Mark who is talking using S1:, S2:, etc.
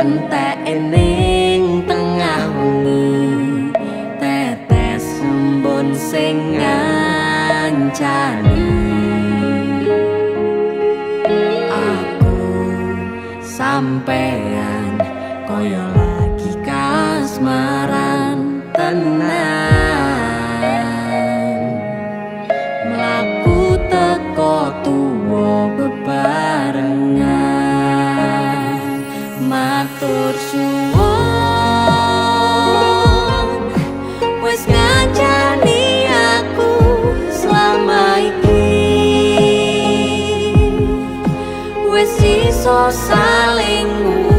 S1: Entek ning tengah wengi, tetes embun sing ngancani. Aku sampean koyo lagi kasmaran tenan. Mlaku teko tuwa bebarengan. Matur suwun wis ngancani aku selama iki. Wis iso saling.